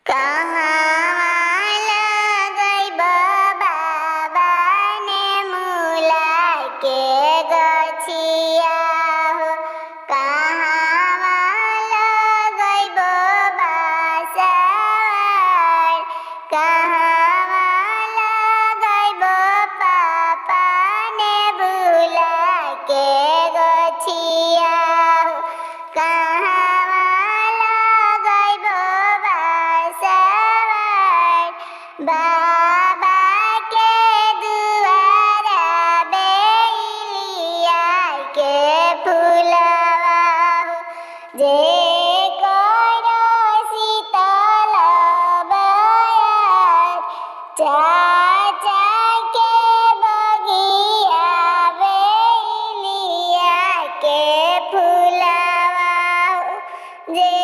कहाँ लगैब बाबा ने मुला के गछिया हो, कहाँ लगैब बासवार, कहाँ लगैब पापा ने बुला के गछिया हो, कहाँ लगैब बासवार, बाबा के दुआरा बेलिया के फुलवा हो, जे करो शीतल बयार, चाचा के बगिया बेलिया के फुलवा हो, जे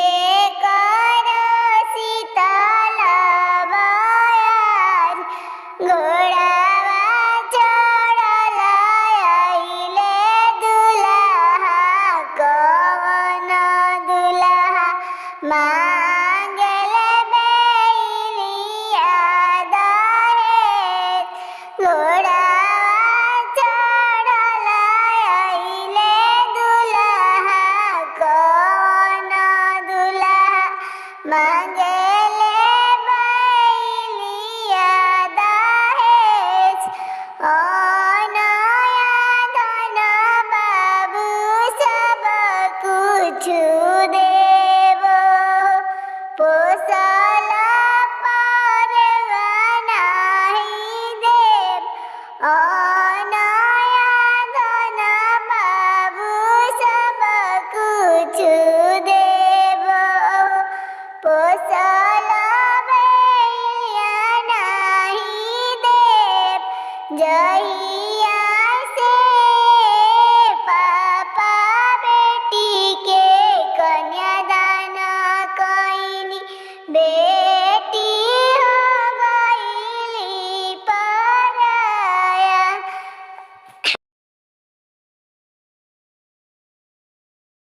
करो शीतल बयार, घोड़ावा चढ़ल अइले दुल्हा, कवन दुल्हा मांगल बेलिया दहेज, घोड़ावा चढ़ल अइले दुल्हा, कवन दुल्हा मांगल बेलिया दहेज, अनया धन बाबू सब कुछ देव, पोसल परवाना ही देव, अनया धन बाबू सब कुछ देव, पोसल बेलिया नाही देव, जहिया